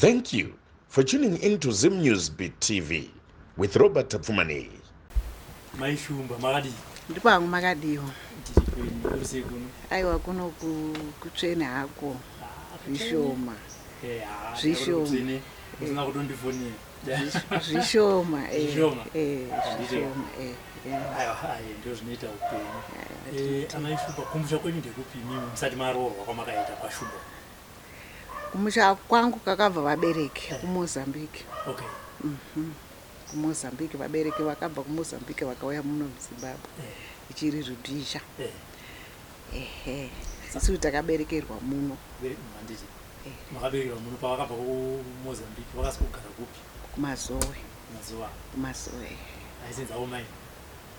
Thank you for tuning in to Zim News Beat TV with Robert Tapfumaneyi. Mai Shumba makadii? Ndipo hangu makadiwo. Tiri kwenyu kuri sei kuno? Aiwa kuno kutsvene hako. Ah, Zvishoma. Eh, ah, Zvishoma. kutsvene. Musina kutondifonera. Zvishoma eh. Zvishoma? Eh, Handiti. zvishoma eh. eh. Aiwa, aye ndizvo zvinoita upenyu. Aiwa, Eh, amai Shumba kumusha kwenyu ndekupi imimi musati maroorwa kwamakaita kwaShumba? Kumusha kwangu kakabva vabereki kuMozambique. Okay. KuMozambique vabereki vakabva kuMozambique vakauya muno muZimbabwe. Ichiri Rhodesia. Ehe. Isu takaberekerwa muno. Handiti. Makaberekerwa muno pavakabva kuMozambique vakasi kugara kupi? KuMazowe. Mazuva. KuMazowe. Aisenzawo mai.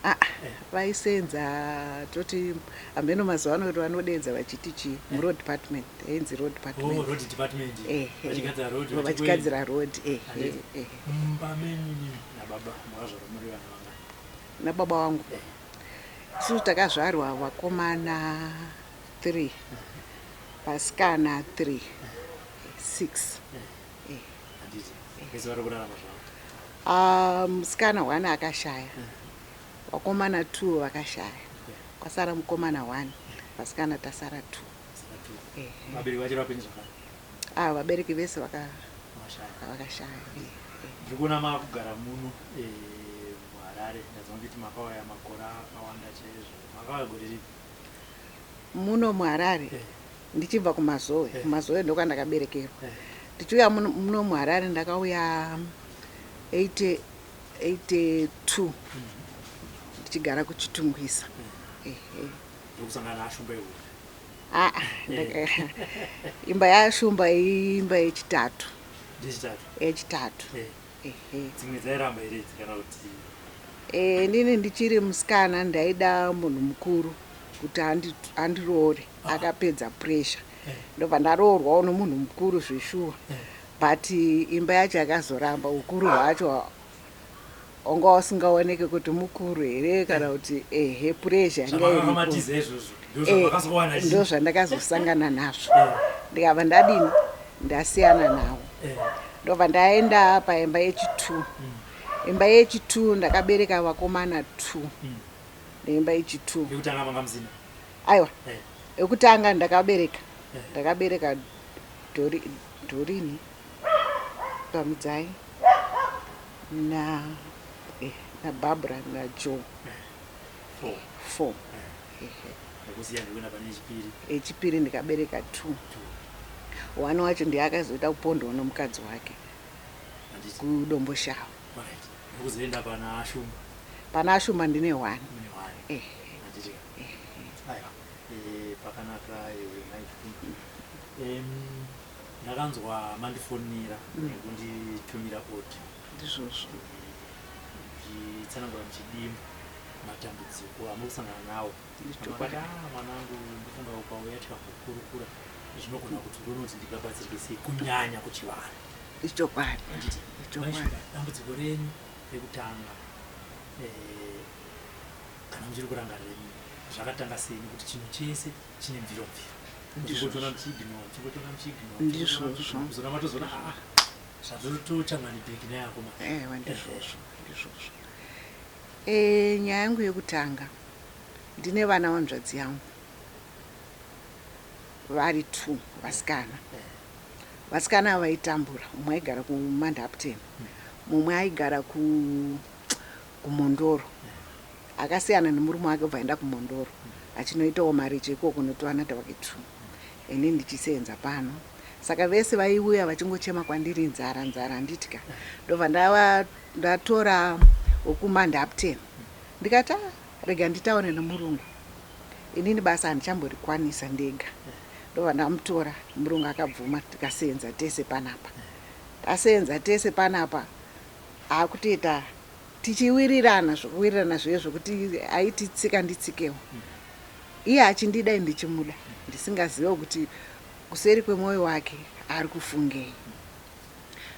Ah, vaisenza toti hameno mazuva ano kuti vanodenza vachiti chii muroad department ainzi road department. Oh, road department. Ehe. Vachigadzira road. Vachigadzira road ehe Handiti. ehe. Mumba menyu imimi nababa makazvarwa muri vana vangani? Nababa vangu isusu takazvarwa vakomana 3 vasikana 3 6. Handiti. Vese vari kurarama zvavo. Ah, musikana 1 akashaya, vakomana 2 vakashaya, kwasara mukomana 1, vasikana tasara 2. Saka two. Ehe. Vabereki vachiri vapenyu zvakare. Ah, vabereki vese Vashaya. vakashaya. Ndiri kuona makugara muno muHarare. Ndazwa kuti makauya makore akawanda chaizvo. Makauya gore ripi? Muno muHarare ndichibva kuMazowe. KuMazowe ndokwandakaberekerwa. Ndichiuya muno muHarare ndakauya 80 82 ndichigara kuChitungwiza. Ehe. Ndokusangana naShumba iwoyo. Ah, imba yaShumba imba yechitatu. Ndechitatu. Yechitatu. Ehe. Dzimwe dzairamba here idzi kana kuti Inini ndichiri musikana ndaida munhu mukuru kuti andiroore akapedza pressure. Ndobva ndaroorwawo nomunhu mukuru zveshuwa. But imba yacho yakazoramba, ukuru hwacho wanga usingaoneki kuti mukuru here kana kuti ehe pressure yanga iripo. Zvamakamatiza izvozvo ndozvamakazowana chii? Ndo zvandakazosangana nazvo. Ndikabva ndadini ndasiyana nawo. Ndobva ndaenda paimba yechi2. Imba yechi2 ndakabereka vakomana 2. Neimba yechi2. Yekutanga manga musina? Aiwa. Yekutanga ndakabereka. Ndakabereka Dorini Pamidzai naBarbara naJoe. Four. 4. Ndikusiya ndikuenda pane yechipiri. Yechipiri ndikabereka 2. Two. One wacho ndiye akazoita kupondwa nomukadzi wake Handiti. kuDomboshava. Alright. Ndikuzoenda pana Shumba. Pana Shumba ndine 1. Mune one. Eh. Handiti. Aiwa. Pakanaka iwe mai Shumba. Ndakanzwa mandifonera nekunditumira audio. Ndizvozvo. Muchitsanangura muchidimbu matambudziko amuri kusangana nawo. Ndichokwadi. Makati, "Ah, mwanangu, ndofunga ukauya tikambokurukura zvinogona kuti ndione kuti ndingabatsirike sei kunyanya kuchivanhu." Ichokwadi. Handiti. Ichokwadi. Mai Shumba, dambudziko renyu rekutanga kana muchiri kurangarira imimi zvakatanga sei, nekuti chinhu chese chine mviro mviro. Muchingotoona muchiignore, muchingotoona muchiignore, Ndizvozvo. kuzona matozoona ah, zvatotochamani bhegi nayako ma. Ewa, ndizvozvo, ndizvozvo. Nyaya yangu yekutanga, ndine vana vanzvadzi yangu vari 2 vasikana. Vasikana ava vaitambura. Mumwe aigara kuMandapton, mumwe aigara kuMondoro. Akasiyana nemurume wake obva aenda kuMondoro achinoitawo maricho ikoko notovana wake 2. Ini ndichisenza pano. Saka vese vaiuya vachingochema kwandiri nzara nzara, handiti ka. Ndobva ndatora wekuMandapton, ndikati, "Ah, rega nditaure nemurungu, inini basa handichamborikwanisa ndega." Ndobva ndamutora murungu, akabvuma, tikasenza tese panapa. Tasenza tese panapa, akutoita tichiwirirana zvokuwirirana zviye zvokuti aiti tsika nditsikewo, iye achindida ndichimuda, ndisingazive kuti kuseri kwemwoyo wake ari kufungei.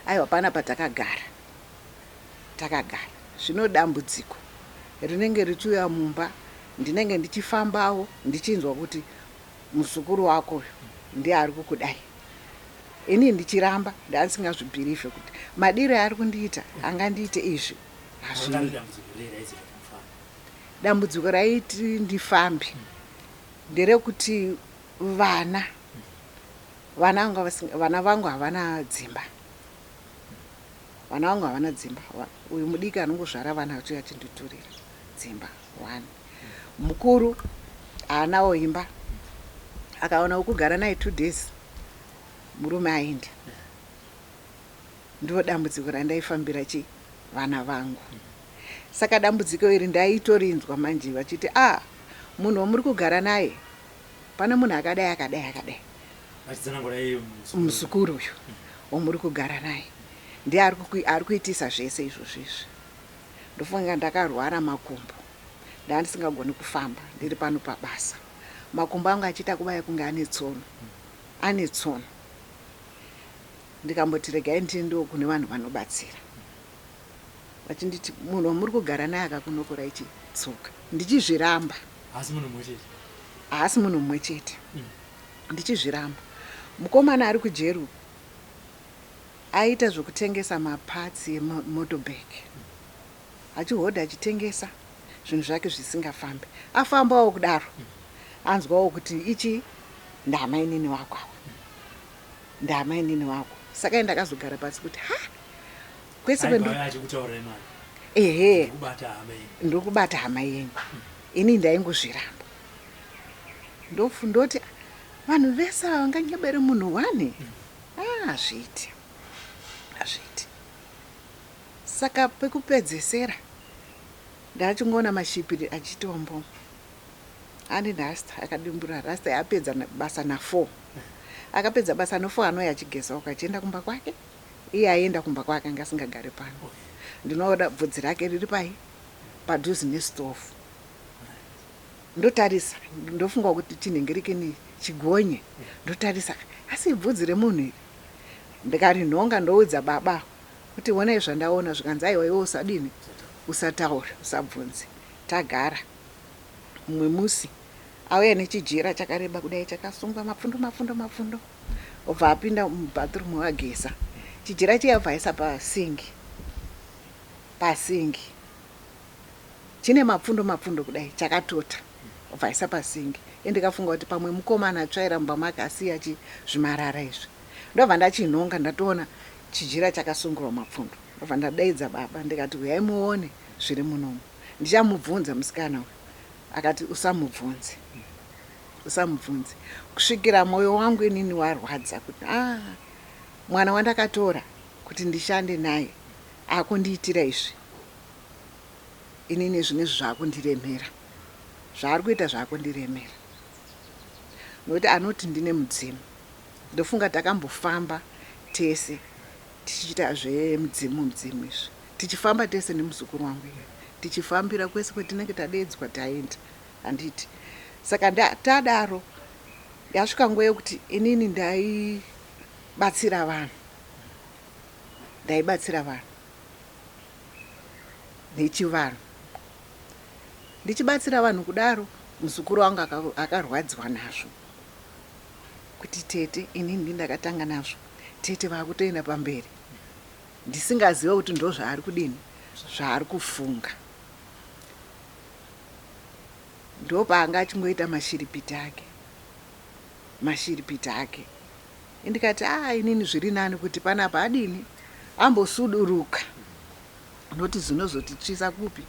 Aiwa, panapa takagara takagara, zvino dambudziko rinenge richiuya mumba, ndinenge ndichifambawo ndichinzwa kuti muzukuru wako uyu ndiye ari kukudai. Ini ndichiramba, ndandisingazvibhirivhe kuti madiro aari kundiita angandiite izvi. Hazvii dambudziko rei raizoita kuti mufambe? Dambudziko raiti ndifambe nderekuti vana vangu havana dzimba. Vana vangu havana dzimba. Uyu mudiki anongozvara vana achiuya achinditurira dzimba one. Mukuru haanawo imba, akaona wekugara naye 2 days, murume aenda. Ndo dambudziko randaifambira chi vana vangu. Saka dambudziko iri ndaitorinzwa manje vachiti, "A, munhu wamuri kugara naye, pane munhu akadai, akadai, akadai." Vachitsanangura iye muzukuru. Muzukuru uyu wamuri kugara naye ndiye ari kuitisa zvese izvozvo izvi. Ndofunga ndakarwara makumbo, ndaa ndisingagoni kufamba. Ndiri pano pabasa, makumbo angu achiita kubaya kunge ane tsono, ane tsono. Ndikamboti regai ndiendewo kune vanhu vanobatsira. Vachinditi munhu wamuri kugara naye akakunokorai chitsoka. Ndichizviramba. Haasi munhu mumwe chete? Haasi munhu mumwe chete. Ndichizviramba. Mukomana ari kujeru aita zvokutengesa maparts emotorbike, achihodha, achitengesa zvinhu zvake zvisingafambi. Afambawo kudaro, anzwawo kuti ichi ndamainini wako, ava ndamainini wako. Saka ndakazogara pasi kuti ha, kwese aibva achikutaurirai mari? Ehe. Kubata hama yenyu. Ndokubata hama yenyu. Ini ndaingozviramba. Ndoti vanhu vese ava vanganyebere munhu one? Ah, hazviiti, hazviiti. Saka pekupedzesera ndachingoona mashipiri achitombo ane rasta, akadimbura rasta. Apedza basa na4, akapedza basa no4, anouya achigeza uko achienda kumba kwake. Iye aenda kumba kwake, anga asingagari pano. Ndinoona bvudzi rake riri pai padhuze nesitofu. Ndotarisa, ndofunga kuti chinhengerekeni, chigonye. Ndotarisa, asi bvudzi remunhu iri. Ndikarinhonga, ndoudza baba kuti onai zvandaona. Zvikanzi, "Aiwa, iwe usadini, usataura, usabvunze." Tagara, mumwe musi auya nechijira chakareba kudai, chakasungwa mapfundo, mapfundo, mapfundo. Obva apinda mubathroom, wageza. Chijira chiya obva aisa pasingi, pasingi chine mapfundo, mapfundo kudai, chakatota. Obva aisa pasingi. Indikafunga kuti pamwe mukomana atsvaira mumba make, asiya zvimarara izvi. Ndobva ndachinhonga, ndatoona chijira chakasungirwa mapfundo. Ndobva ndadaidza baba, ndikati, "Uyai muone zviri munomu. Ndichamubvunza musikana uyu." Akati, "Usamubvunze, usamubvunze." Kusvikira mwoyo wangu inini warwadza kuti a ah, mwana wandakatora kuti ndishande naye akundiitira izvi. Inini zvinezvi zvaakundiremera, zvaari kuita zvaakundiremera, nokuti anoti ndine mudzimu. Ndofunga takambofamba tese tichiita zvemudzimu, mudzimu izvi, tichifamba tese nemuzukuru wangu iye, tichifambira kwese kwetinenge tadedzwa, taenda, handiti? Saka tadaro, yasvika nguva yekuti inini ndaibatsira vanhu, ndaibatsira vanhu nechivanhu. Ndichibatsira vanhu kudaro, muzukuru wangu akarwadziwa nazvo kuti tete, inini ndindakatanga nazvo, tete vakutoenda pamberi. Ndisingaziva kuti ndo zvaari kudini, zvaari kufunga. Ndopaanga achingoita mashiripiti ake, mashiripiti ake. Ndikati, "A, inini zviri nani kuti panapa adini, ambosuduruka, noti zvinozotitsvisa kupi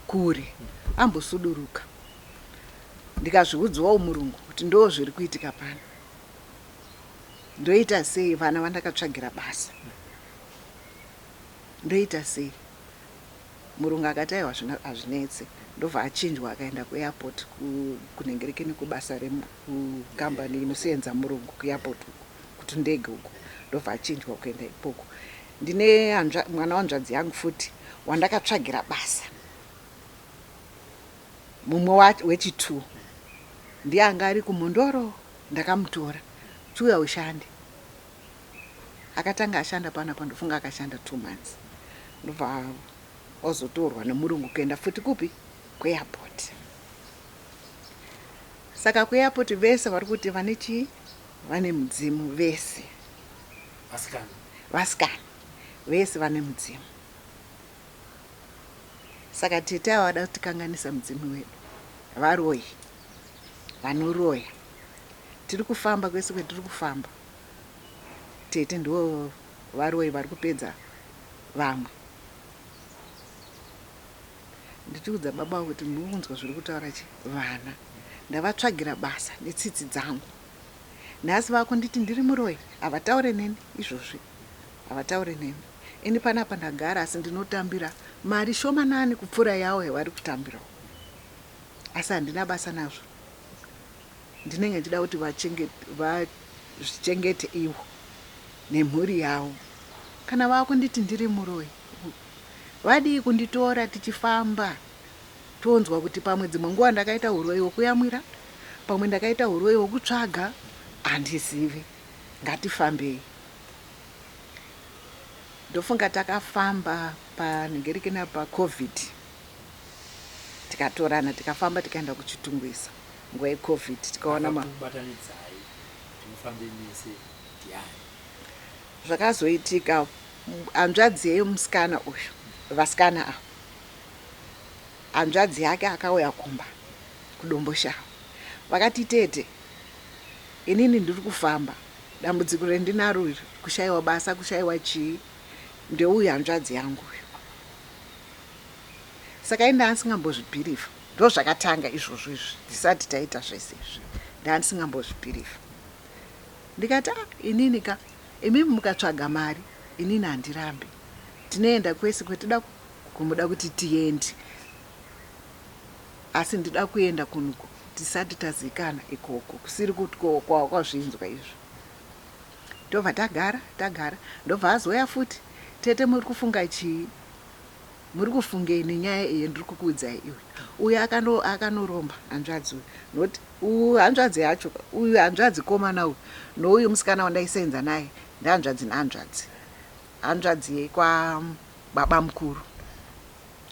kure. Ambosuduruka." Ndikazviudzwawo murungu kuti ndo zviri kuitika pano. Ndoita sei? Vana vandakatsvagira basa, ndoita sei? Murungu akati, "Aiwa, hazvinetse." Ndobva achinjwa, akaenda kuairport, kunhengerekeni, kubasa rekukambani inosevenza murungu kuairport uku, kuti ndege uku. Ndobva achinjwa kuenda ikoko. Ndine mwana wanzvadzi yangu futi wandakatsvagira basa, mumwe wechi2, ndiye anga ari kuMhondoro. Ndakamutora, "Chiuya ushande." Akatanga ashanda panapa, ndofunga akashanda 2 months, ndobva ozotorwa nemurungu kuenda futi kupi? Kuairport. Saka kuairport vese vari kuti vane chii, vane mudzimu vese. Vasikana. Vasikana vese vane mudzimu. Saka tete ava vada kutikanganisa mudzimu wedu. Varoyi. Vanoroya. Tiri kufamba kwese kwetiri kufamba. Tete ndivo varoyi vari kupedza vamwe. Ndichiudza baba kuti muri kunzwa zviri kutaura chi vana. Ndavatsvagira basa netsitsi dzangu. Nhasi vakunditi ndiri muroyi havataure neni izvozvi havataure neni. Ini panapa ndagara asi ndinotambira mari shomanani kupfuura yavo yavari kutambirawo. Asi handina basa nazvo. Ndinenge ndichida kuti vazvichengete ivo nemhuri yavo. Kana vakunditi ndiri muroyi vadii kunditora tichifamba tonzwa kuti pamwe dzimwe nguva ndakaita uroyi hwekuyamwira, pamwe ndakaita uroyi hwekutsvaga, handizivi. Ngatifambei. Ndofunga takafamba panhengerekena paCovid tikatorana tikafamba tikaenda kuChitungwiza nguva yeCovid tikaona ma Akakubatanidzai kuti mufambe mese ndiani? Zvakazoitika hanzvadzi yemusikana uyu, vasikana ava, hanzvadzi yake akauya kumba kuDomboshava vakati tete inini ndiri kufamba dambudziko rendinaro iri kushaiwa basa kushaiwa chii ndeuyu hanzvadzi yangu uyu. Saka ini ndandisingambozvibhirivha ndozvakatanga izvozvo izvi tisati taita zvese izvi ndandisingambozvibhirivha. Ndikati ah inini ka imimi mukatsvaga mari inini handirambi tinoenda kwese kwetida kumuda kuti tiende asi ndida kuenda kunhu tisati tazikana ikoko kusiri kuti kwazvinzwa izvo. Ndobva tagara tagara ndobva azouya futi tete muri kufunga chii muri kufungei nenyaya iyi ndiri kukuudzai iwe. Uyu akanoromba hanzvadzi uyu noti uyu hanzvadzi yacho uyu hanzvadzi komana uyu nouyu musikana wandaisenza naye ndehanzvadzi nehanzvadzi. Hanzvadzi yekwa baba mukuru.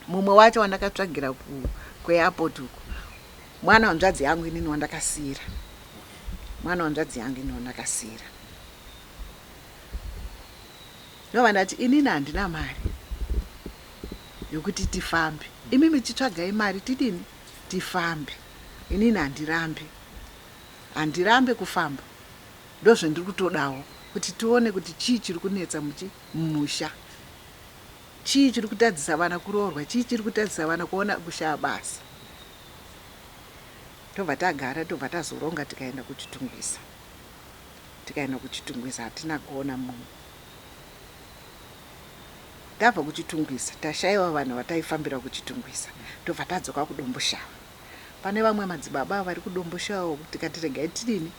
Mumwe wacho wandakatsvagira kuairport uku mwana wanzvadzi yangu inini wandakasiyira. Mwana wanzvadzi yangu inini wandakasiyira. Ndobva ndati inini handina mari yokuti tifambe. Imimi chitsvagai mari tidini tifambe. Inini handirambi. Handirambe kufamba. Ndozvendiri kutodawo kuti tione kuti chii chiri kunetsa mumusha. Chii chiri kutadzisa vana kuroorwa, chii chiri kutadzisa vana kuona kushaya basa. Tobva tagara tobva tazoronga tikaenda kuChitungwiza. Tikaenda kuChitungwiza hatina kuona munhu. Tabva kuChitungwiza tashaiwa vanhu vataifambira kuChitungwiza tobva tadzoka kuDomboshava. Pane vamwe madzibaba vari kuDomboshava tikati regai tidini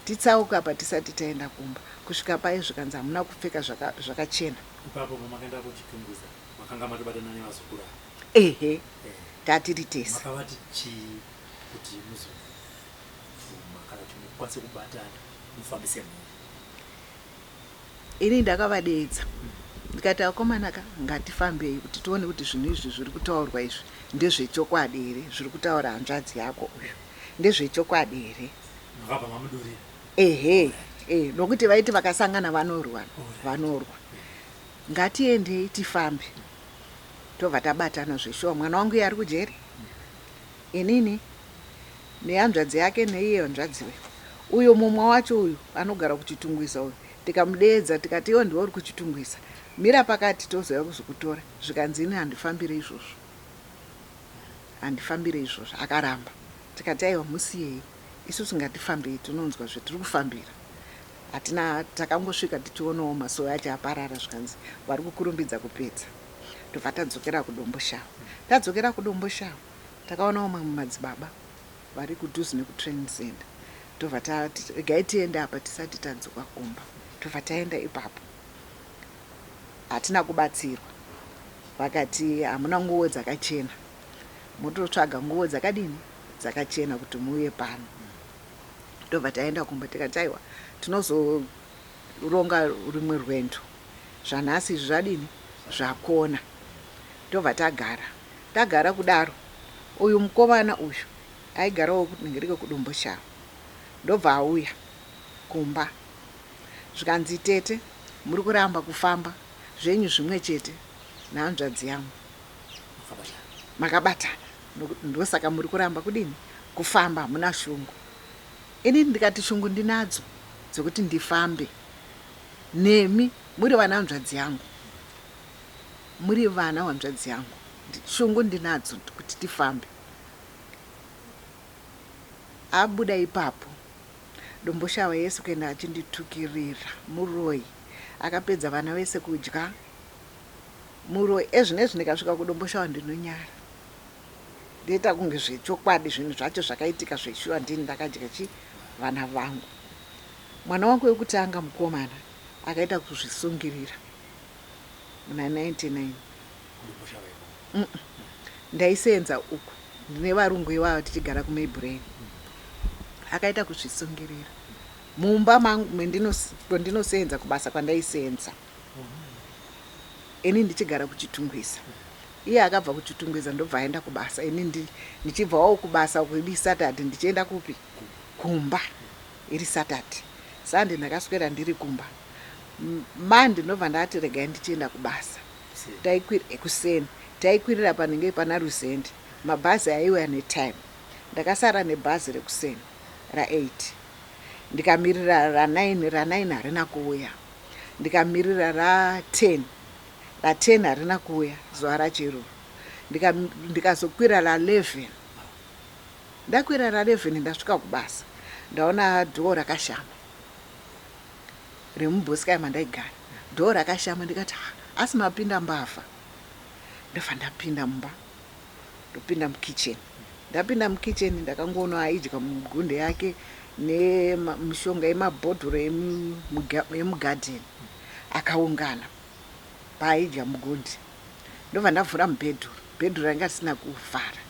titsauke apa tisati taenda kumba. Kusvika paye zvikanzi hamuna kupfeka zvakachena. Ipapo pamakaenda kuChitungwiza makanga matobatana nevazukuru ava? Ehe, tatiri tese. Makavati chii kuti muzobvuma kana kuti mukwanise kubatana mufambise mhuri? Ini ndakavadeedza ndikati akomana ka ngatifambei kuti tione kuti zvinhu izvi zviri kutaurwa izvi ndezvechokwadi here zviri kutaura hanzvadzi yako uyu ndezvechokwadi here. Makabva mamudurira? Ehe, nokuti vaiti vakasangana vanorwa vanorwa. Ngatiendei tifambe tobva tabatana zveshuwa. Mwana wangu iye ari kujeri, inini nehanzvadzi yake neiye hanzvadzi uyu. Uyo mumwe wacho uyu anogara kuChitungwiza uyu tikamudeedza tikati iwe ndiwe uri kuChitungwiza mira pakati tozouya kuzokutora. Zvikanzi ini handifambire izvozvo, handifambire izvozvo. Akaramba tikati aiwa musiyei isusu ngatifambei tinonzwa zvetiri kufambira. Hatina takangosvika tichionawo masowe acho aparara zvikanzi vari kukurumbidza kupedza. Tobva tadzokera kuDomboshava. Tadzokera kuDomboshava takaonawo mamwe madzibaba vari kudhuze nekutraining center. Tobva tati regai tiende apa tisati tadzoka kumba. Tobva taenda ipapo. Hatina kubatsirwa. Vakati hamuna nguo dzakachena. Mototsvaga nguo dzakadini dzakachena kuti muuye pano. Tobva taenda kumba tikati aiwa tinozoronga rimwe rwendo. Zvanhasi izvi zvadini zvakona. Tobva tagara. Tagara kudaro uyu mukomana uyu aigarawo kunenge kuDomboshava. Ndobva auya kumba. Zvikanzi tete Muri kuramba kufamba zvenyu zvimwe chete nehanzvadzi yangu. Makabatana. Ndosaka muri kuramba kudini? Kufamba, hamuna shungu. Inini ndikati shungu ndinadzo dzekuti ndifambe nemi muri vana hanzvadzi yangu. Muri vana hanzvadzi yangu. Shungu ndinadzo kuti tifambe. Abuda ipapo Domboshava yese kuenda achinditukirira muroyi akapedza vana vese kudya muroyi ezvinezvi ndikasvika kuDomboshava ndinonyara ndoita kunge zvechokwadi zvinhu zvacho zvakaitika zveshuwa ndini ndakadya chi vana vangu. Mwana wangu wekutanga mukomana akaita kuzvisungirira muna 99. Ndaisenza uku ndine varungu ivava tichigara kuMaybrain. Akaita kuzvisungirira mumba mangu kwandinosenza kubasa kwandaisenza. Ini ndichigara kuChitungwiza. Iye akabva kuChitungwiza ndobva aenda kubasa. Ini ndichibvawo kubasa uku iri Saturday ndichienda kupi? Kumba. Iri Saturday. Sunday ndakaswera ndiri kumba. Monday ndobva ndati regai ndichienda kubasa. Taikwira ekuseni. Taikwirira panenge pana Ruzende. Mabhazi aiuya netime. Ndakasara nebhazi rekuseni ra8. Ndikamirira ra9, ra9 harina kuuya. Ndikamirira ra10, ra10 harina kuuya zuva racho iroro. Ndikazokwira ra11. Ndakwira ra11 ndasvika kubasa. Ndaona dhoo rakashama. Remubhoskai mandaigara. Dhoo rakashama ndikati asi mapinda mbavha. Ndobva ndapinda mumba. Ndopinda mukitchen. Ndapinda mukitchen ndakangoona aidya mugunde yake nemishonga yemabhodhoro emugadheni akaungana paaidya mugundi. Ndobva ndavhura mubhedhuru. Bhedhuru ranga risina kuvhara.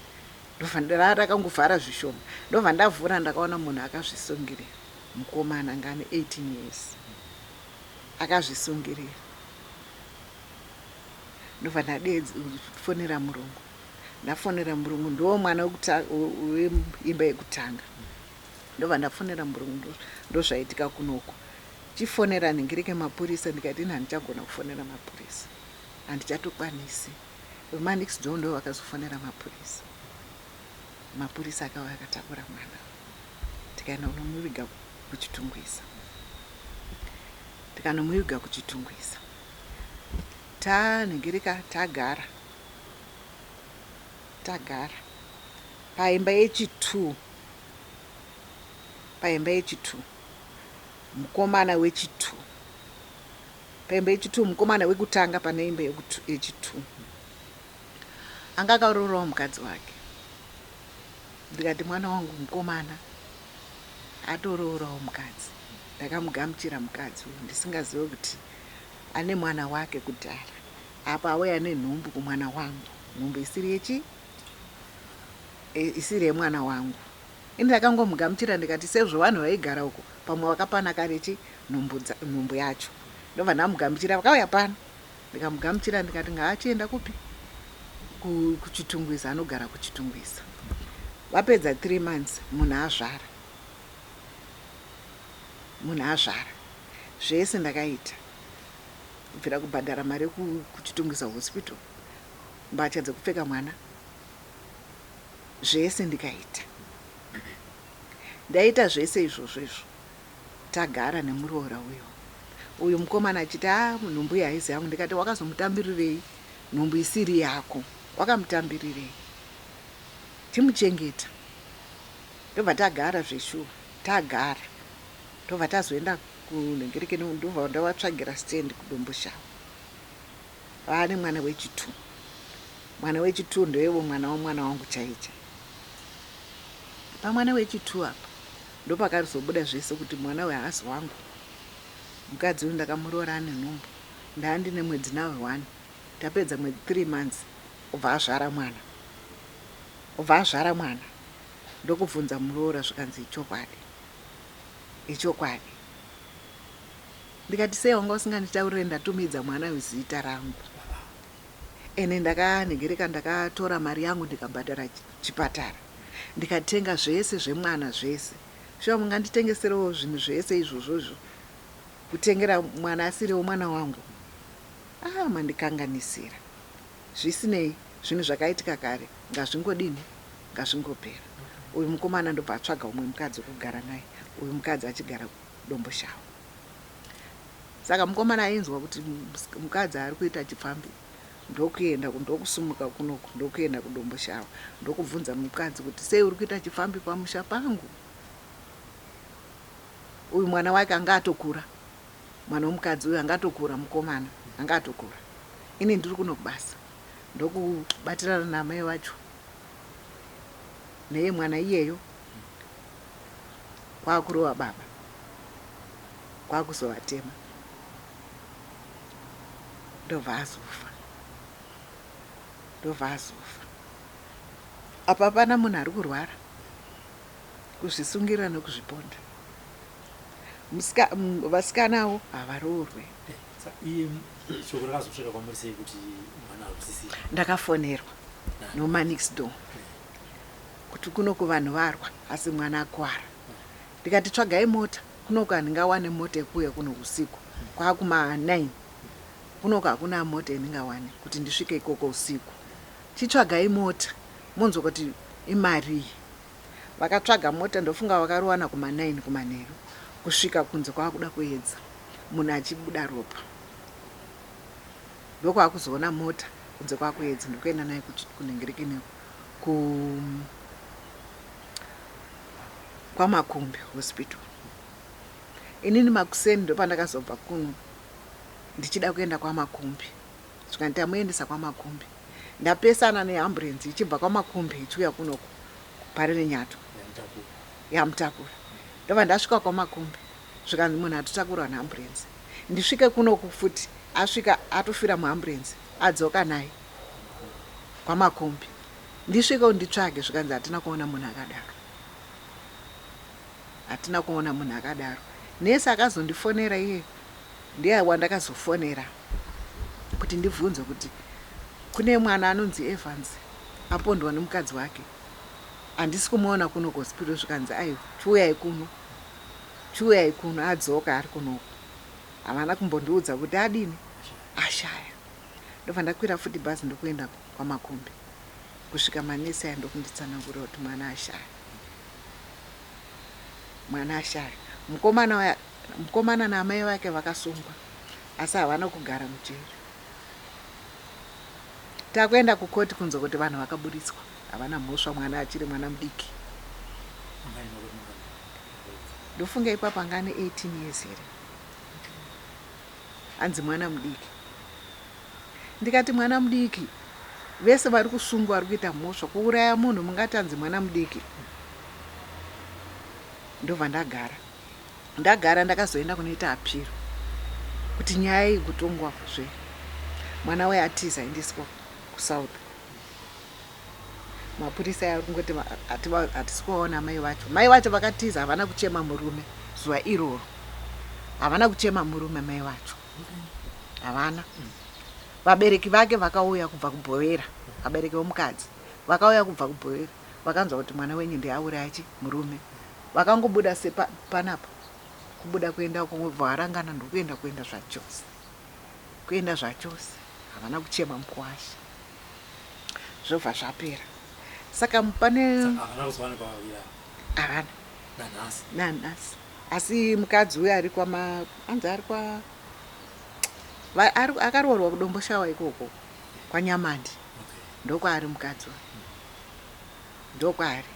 Ndobva rakangovhara zvishoma. Ndobva ndavhura ndakaona munhu akazvisungirira. Mukomana anga ane 18 years. Akazvisungirira. Ndobva ndafonera murungu. Ndafonera murungu ndo mwana weimba yekutanga. Ndobva ndafonera murungu ndozvaitika kunoku. Chifonera nhingi mapurisa ndikati ini handichagona kufonera mapurisa. Handichatokwanisi. Vemanext door ndo vakazofonera mapurisa. Mapurisa akauya akatakura mwana. Tikaenda kunomuviga kuChitungwiza. Tikanomuviga kuChitungwiza. Tanhingirika tagara. Tagara. Paimba yechi2. Paimba yechi2. Mukomana wechi2. Paimba yechi2 mukomana wekutanga pane imba yechi2. Anga akarorawo mukadzi wake. Ndikati mwana wangu mukomana atoroorawo mukadzi. Ndakamugamuchira mukadzi uyu ndisingazive kuti ane mwana wake kudhara. Apa auya nenhumbu kumwana wangu. Nhumbu isiri yechi? Isiri yemwana wangu. Ini ndakangomugamuchira ndikati sezvo vanhu vaigara uko pamwe vakapana kare chi nhumbu yacho. Ndobva ndamugamuchira vakauya pano. Ndikamugamuchira ndikati ngaachienda kupi? KuChitungwiza anogara kuChitungwiza. Vapedza 3 months munhu azvara. Munhu azvara. Zvese ndakaita. Kubvira kubhadhara mari kuChitungwiza hospital. Mbatya dzekupfeka mwana. Zvese ndikaita. Ndaita zvese izvozvo izvo. Tagara nemuroora uyo. Uyu mukomana achiti nhumbu iyi haizi yangu. Ndikati wakazomutambirirei nhumbu isiri yako. Wakamutambirirei. Chimuchengeta. Ndobva tagara zveshuwa. Tagara. Ndobva tazoenda kunhengereke ndobva ndavatsvagira stand kuDomboshava. Vaane mwana wechi2. Mwana wechi2 ndoivo mwana wamwana wangu chaicha. Pamwana wechi2 apa ndopakazobuda zvese kuti mwana uyu haasi wangu. Mukadzi uyu ndakamuroora ane nhumbu. Ndaandine mwedzi nawe 1. Tapedza mwedzi 3 months obva azvara mwana. Obva azvara mwana. Ndokubvunza muroora zvikanzi ichokwadi. Ichokwadi. Ndikati sei wanga usinganditaurire ndatumidza mwana uyu zita rangu. Ene ndakanhengereka ndakatora mari yangu ndikabhadhara chipatara. Ndikatenga zvese zvemwana zvese. Shuwa munganditengeserewo zvinhu zvese izvozvo izvo. Kutengera mwana asiriwo mwana wangu. Ah, mandikanganisira. Zvisinei, zvinhu zvakaitika kare ngazvingodini, ngazvingopera. Uyu mukomana ndobva atsvaga umwe mukadzi wekugara naye, uyu mukadzi achigara Domboshava. Saka mukomana ainzwa kuti mukadzi ari kuita chipfambi, ndokuenda ndokusumuka kunoku ndokuenda kuDomboshava ndokubvunza mukadzi kuti sei uri kuita chipfambi pamusha pangu. Uyu mwana wake anga atokura, mwana womukadzi uyu anga atokura, mukomana anga atokura. Ini ndiri kuno kubasa ndokubatirana namai vacho neye mwana iyeyo kwakurova baba kwakuzovatema ndobva azofa ndobva azofa. Apa pana munhu ari kurwara kuzvisungirira nekuzviponda. Vasikanawo havaroorwe. Shoko rakazosvika kwamuri sei kuti mwana hausisiri? Ndakafonerwa nomanext door kuti kunoku vanhu varwa asi mwana akwara. Ndikati tsvagai mota kunoku, handingawane mota yekuuya kuno usiku kwaakuma 9 kunoku, hakuna mota yandingawane kuti ndisvike ikoko usiku. Chitsvagai mota monzwa kuti imarii. Vakatsvaga mota, ndofunga vakarowana kuma 9 kumanheru, kusvika kunze kwaakuda kuedza, munhu achibuda ropa. Ndokwakuzoona mota kunze kwakuedza, ndokuenda naye kunhengerekeni ku kwaMakumbi Hospital. Inini makuseni ndopandakazobva kuno ndichida kuenda kwaMakumbi, svika nditamuendesa kwaMakumbi, ndapesana neamburenzi ichibva kwaMakumbi ichiuya kunoku Parirenyatwa yamutakura. Ndobva ndasvika kwaMakumbi, zvikanzi munhu atotakurwa neamburenzi. Ndisvike kunoku futi asvika atofira muamburenzi, adzoka naye kwaMakumbi. Ndisvike unditsvage, zvikanzi hatina kuona munhu akadaro, hatina kuona munhu akadaro. Nesi akazondifonera iye ndiye wandakazofonera kuti ndibvunze kuti kune mwana anonzi Evans apondwa nemukadzi wake, handisi kumuona kuno kuhospital. Zvikanzi aiwa, chiuyai kuno, chiuyai kuno, adzoka ari kunoku. Havana kumbondiudza kuti adini, ashaya. Ndobva ndakwira futi bhazi ndokuenda kwaMakumbi, kusvika manesi aya ndokunditsanangurira kuti mwana ashaya, mwana ashaya. Mukomana, mukomana naamai vake vakasungwa asi havana kugara mujeri. Takuenda kukoti kunzwa kuti vanhu vakaburitswa havana mhosva, mwana achiri mwana mudiki. Ndofunga ipapo anga ane 18 years here, hanzi mwana mudiki. Ndikati mwana mudiki, vese vari kusungwa vari kuita mhosva kuuraya munhu, mungati anzi mwana mudiki? Ndobva ndagara ndagara. Ndakazoenda kunoita appeal kuti nyaya iyi kutongwa zve mwana waye atiza aendeswa kuSouth. Mapurisa ari kungoti hatisi kuvaona mai vacho. Mai vacho vakatiza, havana kuchema murume zuva iroro, havana kuchema murume mai vacho, havana. Vabereki vake vakauya kubva kuBhovera, vabereki vomukadzi vakauya kubva kuBhovera, vakanzwa kuti mwana wenyu ndiauraya chi murume, vakangobuda sepanapa kubuda kuenda kungobva varangana ndokuenda, kuenda zvachose, kuenda zvachose, havana kuchema mukuwasha, zvobva zvapera. Saka pane Havana kuzowanikwa vaviri ava? Havana. Nanhasi? Nanhasi. Asi mukadzi uyu ari kwama anzi ari kwa akaroorwa kuDomboshawa ikoko kwaNyamandi. Ndokwaari mukadzi uyu, ndokwaari.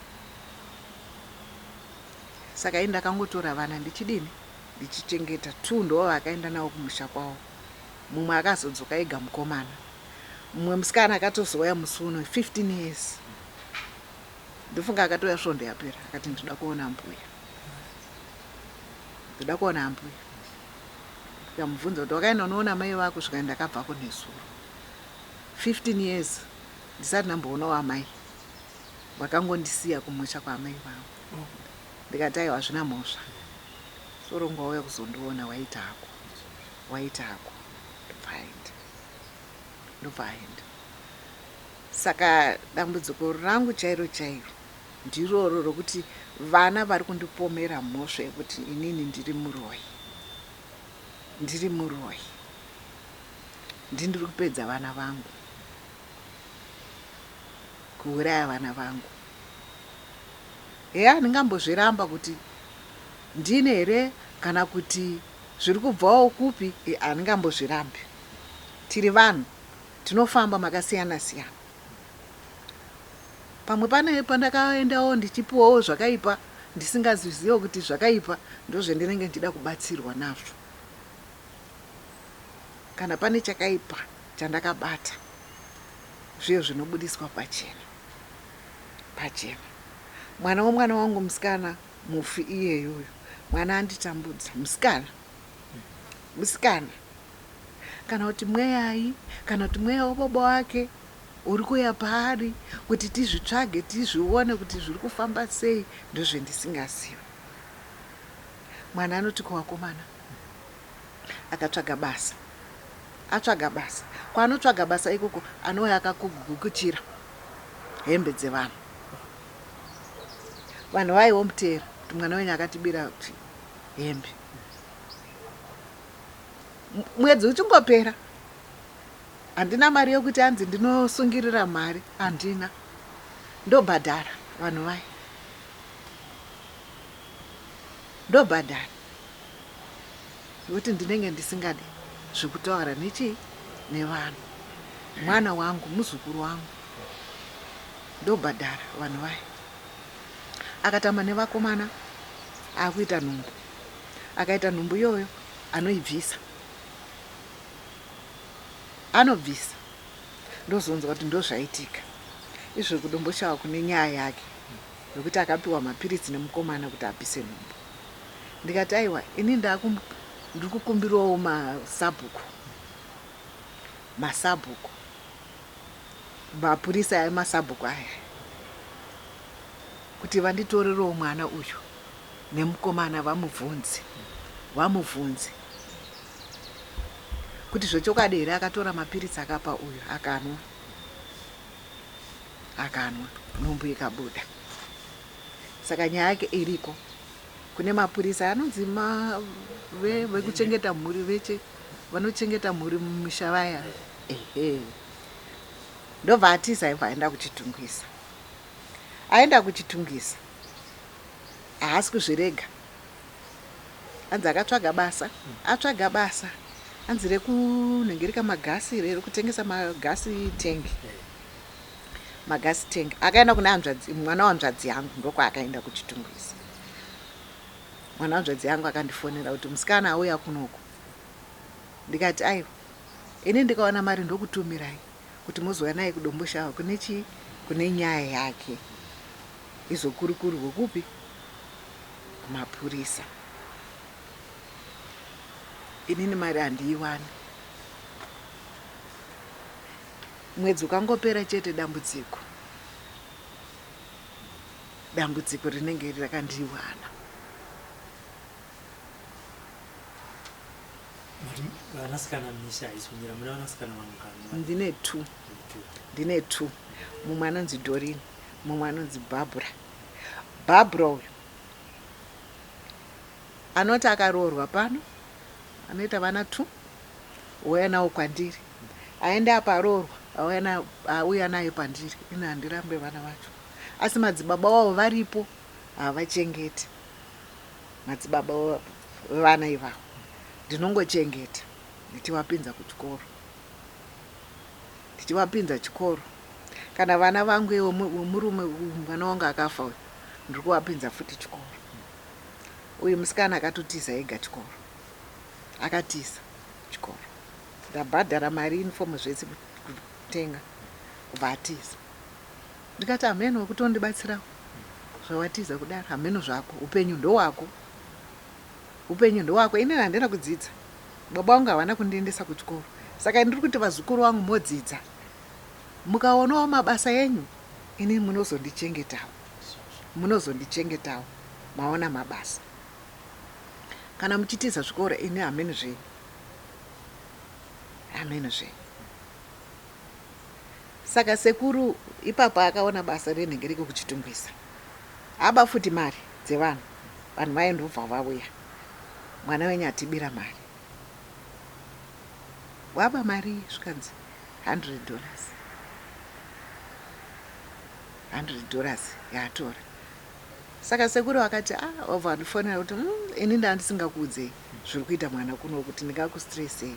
Saka ini ndakangotora vana ndichidini, ndichichengeta. Two ndo vakaenda navo kumusha kwavo, mumwe akazodzoka ega mukomana. Mumwe musikana akatozouya musi uno 15 years, ndofunga akatouya svondo yapera, akati ndinoda kuona mbuya, ndoda kuona mbuya. Ndikamubvunza kuti wakaenda unoona mai vako, zvikanzi ndakabvako nezuro. 15 years ndisati ndamboonawo amai, vakangondisiya kumusha kwaamai vavo. Ndikati aiwa, hazvina mhosva, sorongo wauya kuzondiona, waita hako, waita hako. Ndobva aenda, ndobva aenda. Saka dambudziko rangu chairo chairo ndiroro rokuti vana vari kundipomera mhosva yekuti inini ndiri muroyi. Ndiri muroyi. Ndindiri kupedza vana vangu. Kuuraya vana vangu. Eya, handingambozviramba kuti ndini here kana kuti zviri kubvawo kupi, handingambozvirambi. Tiri vanhu, tinofamba makasiyana siyana. Pamwe pane pandakaendawo ndichipiwawo zvakaipa ndisingazvizive kuti zvakaipa ndozvendinenge ndichida kubatsirwa nazvo. Kana pane chakaipa chandakabata zviye zvinobudiswa pachena pachena. Mwana womwana wangu musikana mufi iyeyoyo mwana anditambudza musikana musikana kana kuti mweyai kana kuti mweya wababa wake uri kuuya paari kuti tizvitsvage tizvione kuti zviri kufamba sei ndozvendisingazivi. Mwana anoti kuvakomana akatsvaga basa atsvaga basa kwaanotsvaga basa ikoko anouya akakugukuchira hembe dzevanhu vanhu vaiwomuteera kuti mwana wenyu akatibira hembe mwedzi uchingopera handina mari yokuti anzi ndinosungirira mari handina ndobhadhara vanhu vaya ndobhadhara nekuti ndinenge ndisingadi zvekutaura nechii nevanhu mwana wangu muzukuru wangu ndobhadhara vanhu vaya akatamba nevakomana akuita nhumbu akaita nhumbu iyoyo anoibvisa anobvisa ndozonzwa kuti ndozvaitika izvo kudomboshava kune nyaya yake yokuti akapiwa mapiritsi nemukomana kuti abvise nhumbu ndikati aiwa ini ndiri kukumbirawo masabhuku masabhuku mapurisa emasabhuku aya kuti vanditorerewo mwana uyu nemukomana vamubvunze vamubvunze kuti zvechokwadi here akatora mapiritsi akapa uyu akanwa akanwa nhumbu ikabuda saka nyaya yake iriko kune mapurisa anonzi vekuchengeta mhuri veche vanochengeta mhuri mumisha vaya ehe ndobva atiza ibva aenda kuchitungwisa aenda kuchitungwisa haasi kuzvirega anzi akatsvaga basa atsvaga basa anzi rekunhengereka magasi rekutengesa magasi tank magasi tank akaenda kuna hanzvadzi mwana wanzvadzi yangu ndokwaakaenda kuchitungwisa mwana wanzvadzi yangu akandifonera kuti musikana auya kunoku ndikati aiwa ini ndikaona mari ndokutumirai kuti mozouya naye kudomboshava kune chii kune nyaya yake izokurukurwe kupi kumapurisa inini mari handiiwani mwedzi ukangopera chete dambudziko dambudziko rinenge rakandiwana Vanasikana misha haisi kumira mune vanasikana vangani? Ndine two. Ndine two. Mumwe anonzi Doreen, mumwe anonzi Barbara. Barbara uyu anoti akaroorwa pano anoita vana two ouya nawo kwandiri aende apa aroorwa auya naye pandiri ini handirambe vana vacho asi madzibaba wavo varipo havachengeti madzibaba vevana ivavo ndinongochengeta ndichivapinza kuchikoro ndichivapinza chikoro kana vana vangu iwo murume mwana wangu akafa uyu ndiri kuvapinza futi chikoro uyu musikana akatotiza ega chikoro akatiza chikoro ndabhadhara mari uniform zvese kutenga kubva atiza ndikati hameno wekutondibatsirawo zvawatiza kudaro hameno zvako upenyu ndowako upenyu ndowako inini handina kudzidza baba vangu havana kundiendesa kuchikoro saka ndiri kuti vazukuru vangu modzidza mukaonawo mabasa enyu ini munozondichengetawo munozondichengetawo maona mabasa kana muchitiza zvikoro ini hameno zvenyu hameno zvenyu Saka sekuru ipapo akaona basa renhengereke kuchitungwiza. Aba futi mari dzevanhu. Vanhu vaye ndobva vauya. Mwana wenyu atibira mari. Waba mari? Zvikanzi $100. $100 yaatora. Saka sekuru vakati, ah, wabva wandifonera kuti, ini ndandisingakuudzei zviri kuita mwana kunoku, kuti ndingakustressei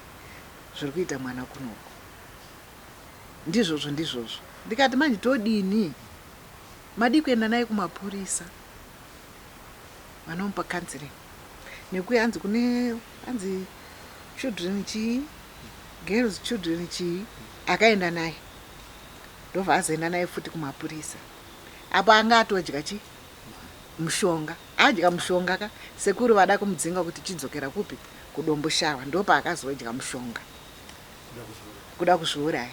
zviri kuita mwana kunoku. Ndizvozvo, ndizvozvo. Ndikati, manje todini? Madi kuenda naye kumapurisa, vanomupa counseling, nekuya hanzi kune hanzi children chii, girls children chii. Akaenda naye, ndobva azoenda naye futi kumapurisa. Apo anga atodya chi mushonga, adya mushonga ka. Sekuru vada kumudzinga kuti chidzokera kupi, kuDomboshawa. Ndopaakazodya mushonga kuda kuzviuraya.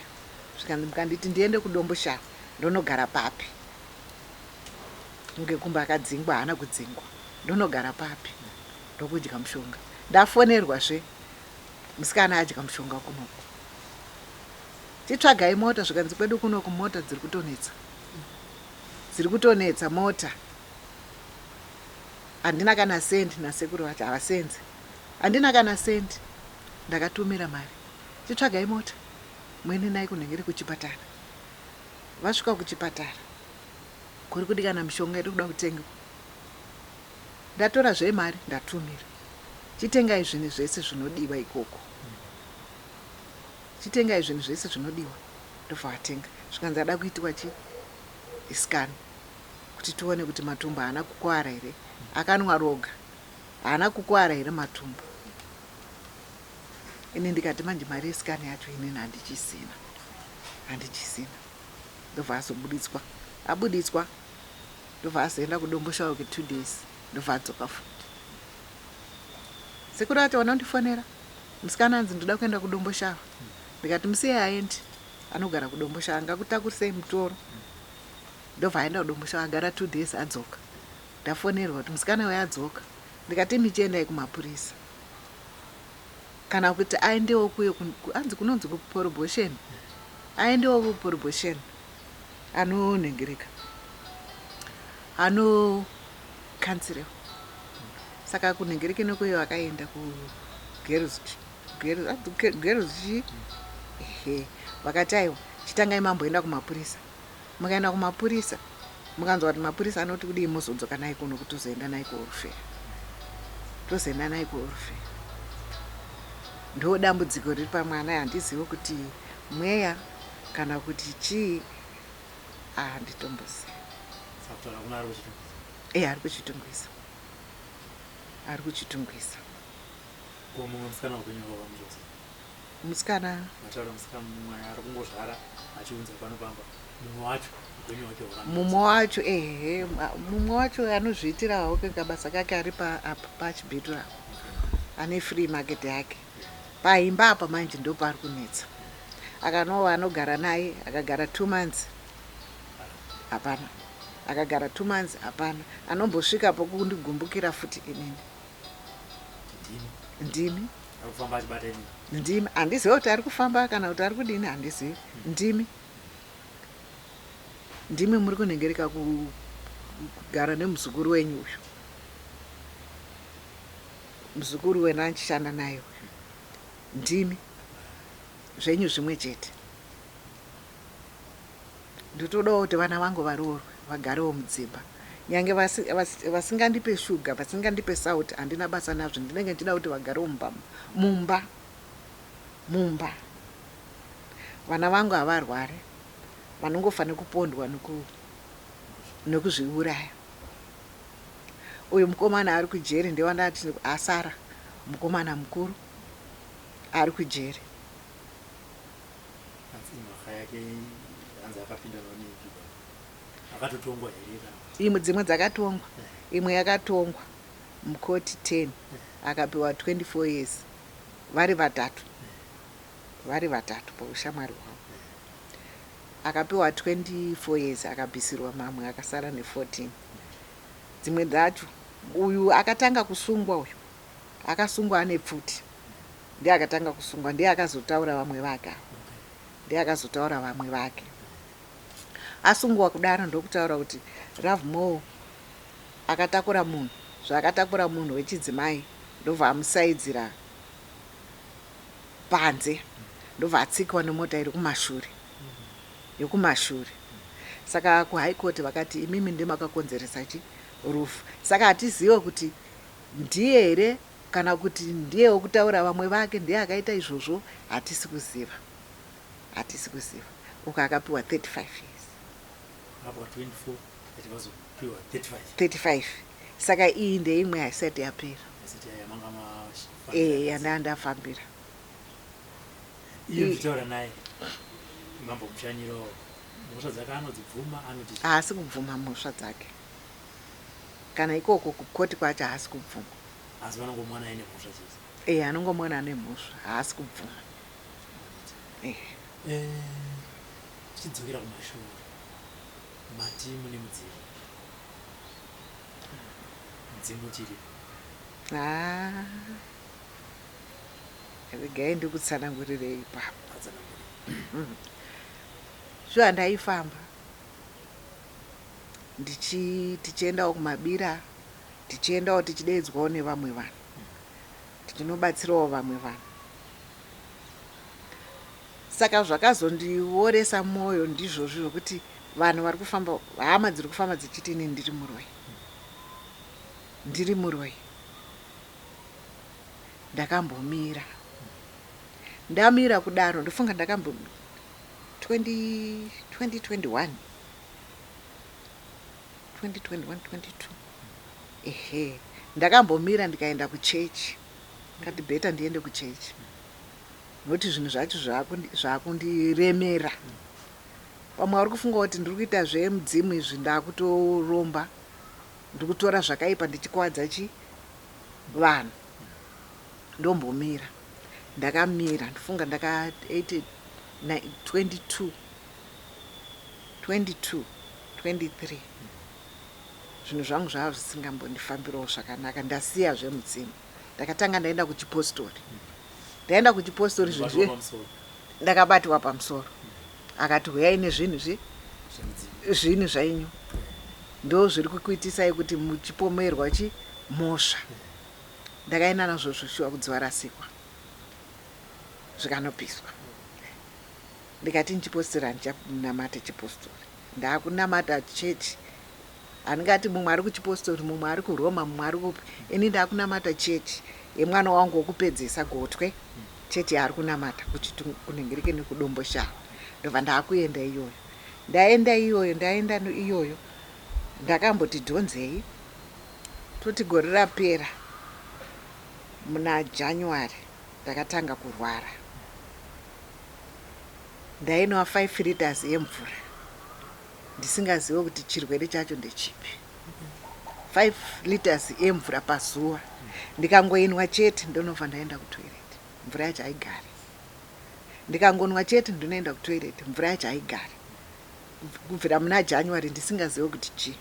Zvikanzi, mukanditi ndiende kuDomboshawa, ndonogara papi? Kunge kumba akadzingwa, haana kudzingwa, ndonogara papi? Ndokudya mushonga. Ndafonerwazve, musikana adya mushonga kunoku, chitsvagai mota. Zvikanzi, kwedu kunoku mota dziri kutonetsa, dziri kutonetsa mota. Handina kana sendi, nasekuru vacho havasenzi, handina kana sendi. Ndakatumira mari, chitsvagai mota muende naye kunhengere kuchipatara. Vasvika kuchipatara, kuri kudikana mishonga iri kuda kutenga. Ndatora zvemari, ndatumira, chitengai zvinhu zvese zvinodiwa ikoko, chitengai zvinhu zvese zvinodiwa. Ndobva vatenga. Zvikanzi ada kuitwa chi scan kuti tione kuti matumbu haana kukwara here, akanwa roga haana kukwara here matumbu. Ini ndikati, manje mari yescan yacho inini handichisina, handichisina. Ndobva azobuditswa, abuditswa ndobva azoenda kuDomboshawa kwe2 days, ndobva adzoka futi. Sekuru ati vanondifonera, musikana anzi ndoda kuenda kuDomboshawa. Ndikati, musiye aendi, anogara kuDomboshawa, ngakutakurisei mutoro. Ndobva aenda kuDomboshawa, agara 2 days, adzoka. Ndafonerwa kuti musikana uyo adzoka. Ndikati, michiendai kumapurisa, kana kuti aendewo kuyo anzi kunonzi kuprobation, aendewo kuprobation, anonhengereka, anokanzirewo. Saka kunhengereke nekuyo akaenda kugirls chi ehe. Vakati, aiwa, chitangai mamboenda kumapurisa. Mukaenda kumapurisa, mukanzwa kuti mapurisa anoti kudii, mozodzoka naye kuno kuti tozoenda naye kuorfare, tozoenda naye kuorfare. Ndo dambudziko riri pamwana. Handizivi kuti mweya kana kuti chii, handitombozivi. Sakutaura kuna ari kuChitungwiza? E, ari kuChitungwiza, ari kuChitungwiza. Ko mumwe musikana, upenyu hwakamuchose? Musikana? Mataura musikana mumwe ari kungozvara achiunza pano pamba. Mumwe wacho upenyu hwake hwakamira? Mumwe wacho, ehe, mumwe wacho anozviitirawo kabasa kake, ari apa paChibhetura, ane free market yake paimba apa. Manje ndopaari kunetsa. Akanova anogara naye, akagara 2 months, hapana. Akagara 2 months, hapana. Anombosvikapo kundigumbukira futi inini. Ndimi? Ndimi. Ari kufamba achibata inini? Ndimi. Handizivi kuti ari kufamba kana kuti ari kudini, handizivi. Ndimi, ndimi muri kunhengereka kugara nemuzukuru wenyu uyu, muzukuru wena anchishanda naye uyu, ndimi zvenyu zvimwe chete. Ndotodawo kuti vana vangu varoorwe, vagarewo mudzimba, nyange vasingandipe shuga, vasingandipe sauti, handina basa nazvo. Ndinenge ndichida kuti vagarewo mumba, mumba, mumba. Vana vangu havarware, vanongofanira kupondwa nekuzviuraya. Uyu mukomana ari kujeri, ndewandati asara, mukomana mukuru ari kujeri. Hanzi imhaka yake, hanzi akapinda noneipi, akatotongwa here kana kuti? Imwe, dzimwe dzakatongwa. Imwe yakatongwa mukoti 10, akapiwa 24 years, vari vatatu, vari vatatu paushamwari hwavo. Akapiwa 24 years, akabvisirwa mamwe, akasara ne14. Dzimwe dzacho, uyu akatanga kusungwa, uyu akasungwa ane pfuti, ndiye akatanga kusungwa, ndiye akazotaura vamwe vake ava. Ndiye akazotaura vamwe vake. Asungwa kudaro, ndokutaura kuti Ravmore akatakura munhu, zvaakatakura munhu wechidzimai, ndobva amusaidzira panze. Ndobva atsikwa nemota iri kumashure, yokumashure. Saka kuHigh Court vakati imimi ndimakakonzeresa chi rufu. Saka hatizive kuti ndiye here kana kuti ndiye wekutaura vamwe vake ndiye akaita izvozvo. Hatisi kuziva, hatisi kuziva. Uko akapiwa 35 years. Akapiwa 24, achivazopiwa 35. 35. Saka iyi ndeimwe haisati yapera. Asati yamanga Yandaa ndafambira. Iye muchitaura naye mambo Mushanyiro, mhosva dzake anodzibvuma? Anoti Haasi kubvuma mhosva dzake. Kana ikoko kukoti kwacho haasi kubvuma. Asi vanongomwana aine mhosva chete. Anongomona ane mhosva, haasi kubvuma. Tichidzokera kumashure, mati mune mudzimu. Mudzimu chiri? Ah, regai ndikutsanangurirei ipapo. Atsanangure. Shuwa ndaifamba tichiendawo kumabira, tichiendawo, tichideedzwawo nevamwe vanhu, tichinobatsirawo vamwe vanhu. Saka zvakazondioresa mwoyo ndizvozvo zvokuti vanhu vari kufamba, hama dziri kufamba dzichiti ini ndiri muroi, ndiri muroi. Ndakambomira. Ndamira kudaro, ndofunga ndakambo 20 2021, 2021, 22, ehe. Ndakambomira, ndikaenda kuchechi. Kati better ndiende kuchechi nokuti zvinhu zvacho zvakundiremera. Vamwe vari kufunga kuti ndiri kuita zvemudzimu izvi, ndakutoromba, ndiri kutora zvakaipa ndichikwadza chi vanhu. Ndombomira. Ndakamira, ndofunga ndaka 8, 22, 22, 23. Zvinhu zvangu zvava zvisingambondifambirawo zvakanaka. Ndasiya zvemudzimu, ndakatanga ndaenda kuchipostori. Ndaenda kuchipostori, zvinhu Batwa pamusoro. Ndakabatiwa pamusoro. Akati huyai nezvinhu zvi Zvemudzimu. Zvinhu zvenyu ndo zviri kukuitisai kuti muchipomerwa chi mhosva. Ndakaenda nazvo zvoshuwa kudziva rasikwa, zvikanopiswa. Ndikati ndichipostori handichanamata chipostori, ndaakunamata chechi. Handingati mumwe ari kuchipostori, mumwe ari kuRoma, mumwe ari kupi. Ini ndaakunamata chechi yemwana wangu wokupedzesa, Gotwe, chechi yaari kunamata kunhengereke nekuDomboshawa. Ndobva ndaakuenda iyoyo. Ndaenda iyoyo, ndaenda iyoyo, ndakamboti dhonzei. Toti gore rapera muna January ndakatanga kurwara. Ndainwa 5 liters yemvura ndisingazive kuti chirwere chacho ndechipi. 5 liters yemvura pazuva, ndikangoinwa chete ndonobva ndaenda kutoilet, mvura yacho haigari. Ndikangonwa chete ndinoenda kutoilet, mvura yacho haigari. Kubvira muna January ndisingazive kuti chii.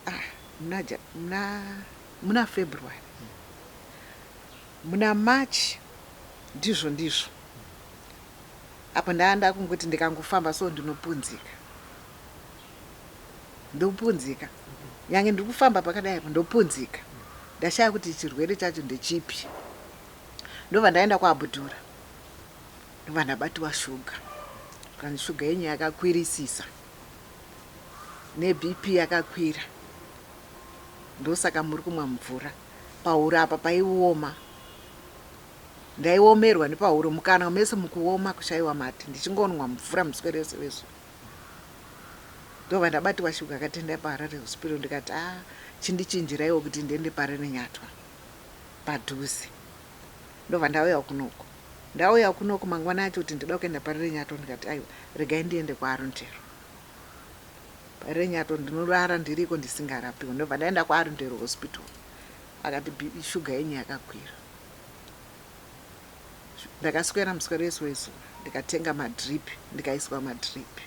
Ah, muna February, muna March, ndizvo ndizvo apo ndaanda kungoti ndikangofamba so ndinopunzika, ndopunzika. Nyange ndiri kufamba pakadai apo ndopunzika. Ndashaya kuti chirwere chacho ndechipi. Ndobva ndaenda kwaAbudura, ndobva ndabatiwa shuga. Kanzi shuga yenyu yakakwirisisa neBP yakakwira, ndosaka muri kumwa mvura. Pahuro apa paioma, ndaiomerwa nepahuro, mukanwa mese mukuoma, kushayiwa mate, ndichingonwa mvura muswere wese wezuva. Ndobva ndabatiwa shuga. Akatendai paHarare Hospital. Ndikati a chindichinjiraiwo kuti ndiende Parerenyatwa padhuze. Ndobva ndauya kunoku. Ndauya kunoku, mangwana acho kuti ndida kuenda Parerenyatwa, ndikati aiwa, regai ndiende kuArundel. Parerenyatwa ndinorara ndiriko ndisingarapiwa. Ndobva ndaenda kuArundel Hospital. Akati shuga yenyu yakakwira. Ndakaswera muswero wese wezuva, ndikatenga madrip, ndikaiswa madrip.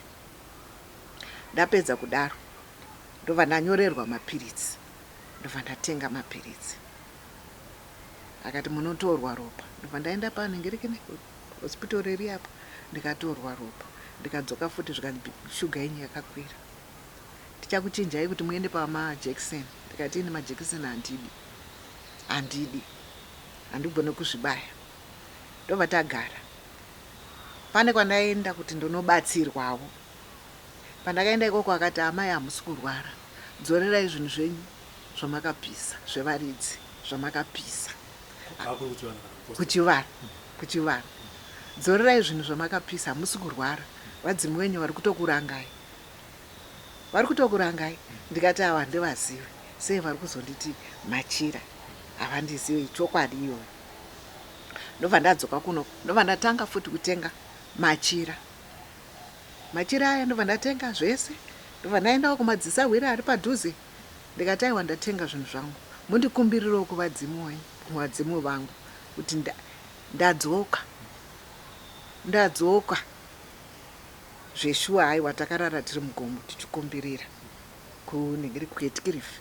Ndapedza kudaro ndobva ndanyorerwa mapiritsi, ndobva ndatenga mapiritsi. Akati munotorwa ropa. Ndobva ndaenda panhengerekene hospital riri apo, ndikatorwa ropa, ndikadzoka futi. Zvikanzi shuga yenyu yakakwira, tichakuchinjai kuti muende pamajekiseni. Ndikati ini majekiseni handidi, handigone kuzvibaya. Ndobva tagara. Pane kwandaenda kuti ndonobatsirwawo. Pandakaenda ikoko akati amai hamusi kurwara, dzorerai zvinhu zvenyu zvamakapisa zvevaridzi zvamakapisa. Kuchivanhu, kuchivanhu. Dzorerai zvinhu zvamakapisa, hamusi kurwara. Vadzimu venyu vari kutokurangai. Vari kutokurangai. Ndikati ava handivazive. Sei vari kuzonditi machira? Havandizive, chokwadi iyoyo. Ndobva ndadzoka kuno, ndobva ndatanga futi kutenga machira. Machira aya ndobva ndatenga zvese. Ndobva ndaendawo kumadzisahwira ari padhuze. Ndikati aiwa ndatenga zvinhu zvangu. Mundikumbirirewo kuvadzimu wenyu, kuvadzimu vangu kuti ndadzoka. Ndadzoka. Zveshuwa aiwa takarara tiri mugomo tichikumbirira kunenge kuEtkirifi.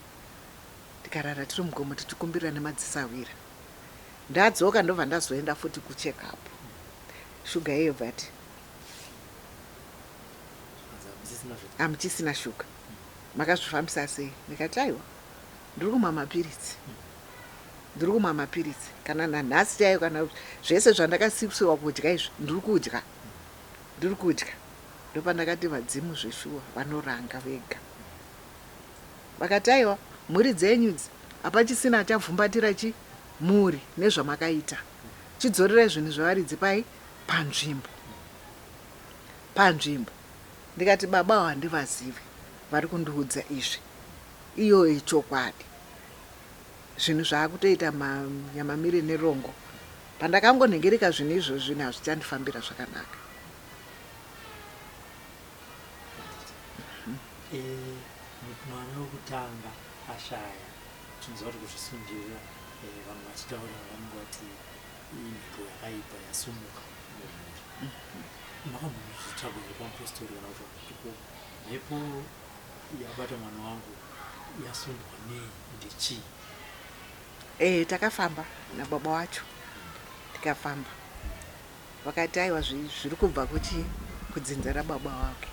Tikarara tiri mugomo tichikumbirira nemadzisahwira. Ndadzoka ndobva ndazoenda futi kucheck up. Shuga iyo bvati hamuchisina shuga. Makazvifambisa sei? Ndikati aiwa ndiri kumwa mapiritsi. Ndiri kumwa mapiritsi. Kana nanhasi chaiyo kana zvese zvandakasiwa kudya izvi ndiri kudya. Ndiri kudya. Ndopandakati vadzimu zveshuwa vanoranga vega. Vakati aiwa mhuri dzenyu idzi hapachisina achavhumbatira chi mhuri nezvamakaita. Chidzorerai zvinhu zvevaridzi pai panzvimbo. Panzvimbo. Ndikati baba ava handivazivi vari kundiudza izvi. Iyo ichokwadi. Zvinhu zvaakutoita nyamamire nerongo. Pandakangonhengereka zvinhu izvozvi zvinhu hazvichandifambira zvakanaka. Mwana wekutanga ashaya chinzwa kuti kuzvisungirira vamwe vachitaura vanenge vati imhepo yakaipa yasumuka mumhuri. Makambozvitsvaga here pamupostori kana kuti ko mhepo yabata mwana wangu yasundwa nei ende chii? Takafamba nababa wacho tikafamba vakati aiwa zviri kubva kuchi kudzinza rababa wake.